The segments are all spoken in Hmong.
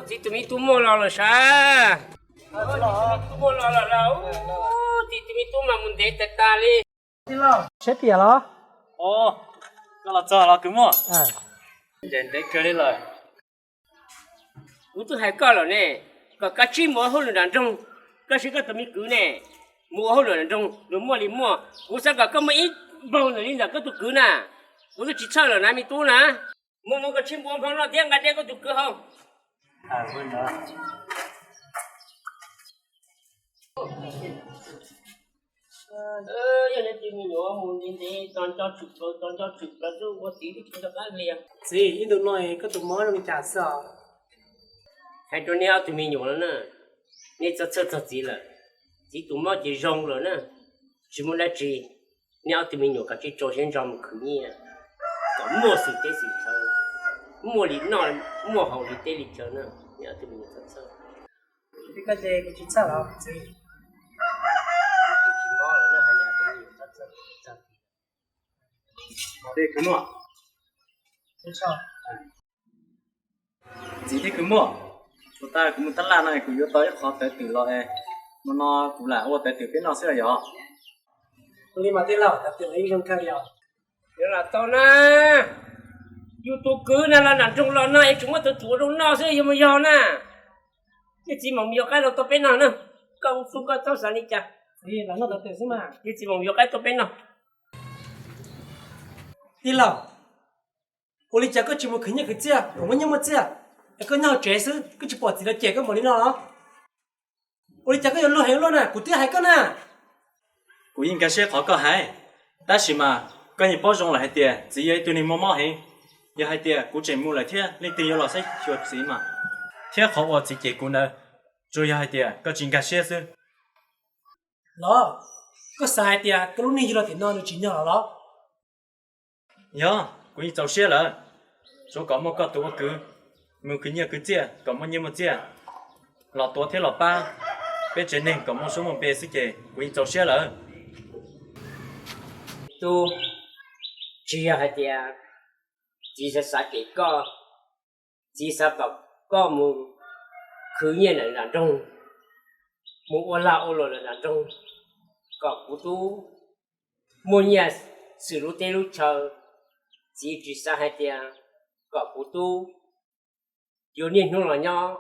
Txiv tus me tub muaj los lawm sav. Txiv tus me tub muaj los lawm lauj. Txiv tus me tub mas mus ntev tas tas li. Seb tias los? Os, koj los txog los kwv muaj. Ntev kawg li lawm. Kuv twb hais koj lawm ne, kom koj tsis mus ua hauj lwm nram nroog, koj siv koj tus me kwv ne mus ua hauj lwm nram nroog, luag muaj li muaj. Kuv xav kom koj muaj ib npaug ntawm li ntawm koj tus kwv na. Kuv twb tsis txhawj lawm na me tub na. Mus mus, koj tsis mus ua hmo noj thiab nqa dej koj tus kwv haus. Yog neb tus me nyuam mus ntev ntev, tos nco tshwm plaws, tos nco tshwm plaws xwb, ua txiv twb tsis nco qab li. Txiv, ib ntu no koj tus mob zoo li cas xwb os? Hais rau neb ob tug me nyuam no na, neb txhob txhawj txog txiv lawm. Txiv tus mob ces zoo lawm na, tsis muaj dab tsi. Neb ob tug me nyuam kav tsij tso siab ntso mus khwv nyiaj, kom muaj xwm teb xwm chaw, muaj li noj muaj haus li teb li chaw na. Neb ob tug me nyuam txhob txhawj. Txiv, koj ces kuv tsis txhawj los txiv. Tsis mob lawm na, hais neb ob tug me nyuam txhob txhawj. Txiv thiab kwv muaj, thaum tas kuv mus tab laj no kuv yuav tau ib qho tawv twm los es, hmo no kuv lam ua tawv twm peb noj xwb los yog? Ua li mas tij laug, tawv twm los yeej zoo kawg yog. Yuav lam tau na, yus tus kwv na los nram nroog los no es tseem muab tawv twm ua zoo noj xwb, yuav mus yog na. Yog txiv mam mus yuav qaib los tau peb noj na. Koj ua txuj koj txhob xav li cas. Txiv, los noj tawv twm xwb mas. Yog txiv mam mus yuav qaib tau peb noj. Tij laug, ua li cas koj tsis mus khwv nyiaj khwv txiaj kom muaj nyiaj muaj txiaj, es koj nyob hauv tsev xwb koj tsis pom txiv los cem koj npaum li no los? Ua li cas koj yuav luag heev luaj na, kuv twb hais koj na. Kuv yeej nkag siab qhov koj hais, tab sis mas koj yeej paub zoo lawm hais tias txiv yog ib tug neeg muaj mob heev. Yog hais tias kuv tseem mus lawm thiab leej twg yuav los saib xyuas txiv mas, thiab qhov uas txiv cem kuv ntawd, tsuas yog hais tias koj tsis nkag siab xwb. Los, koj xav hais tias koj lub neej yug los tim no nws tsim nyog los los? Yog, kuv yeej txaus siab lawm. Tsuav kom muaj koj tus ua kwv mus khwv nyiaj khwv txiaj kom muaj nyiaj muaj txiaj, los tuav thiab los pab peb tsev neeg kom muaj suab muaj npe xwb ces kuv yeej txaus siab lawm. Tub, tsis yog hais tias txiv xav xav cem koj, txiv xav kom koj mus khwv nyiaj ntawm nram nroog, mus ua lag ua luam ntawm nram nroog, kom kuv tub muaj nyiaj xwm lub teb lub chaw. Txiv tsis xav hais tias kom kuv tub yuav niaj hnub los nyob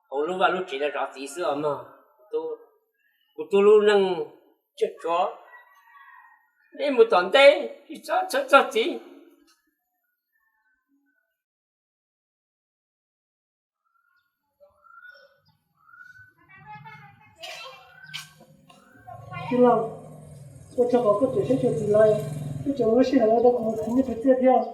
hauv lub vaj lub tsev no zov txiv xwb os mog. Kuv tub lub neej tshuav tshuav, nej mus tom ntej tsis txhob txhawj txog txiv. Tij laug, ua tsaug qhov koj tseem saib xyuas txiv lawm, koj tseem muab lub sij hawm los rau kuv mus khwv nyiaj khwv txiaj thiab.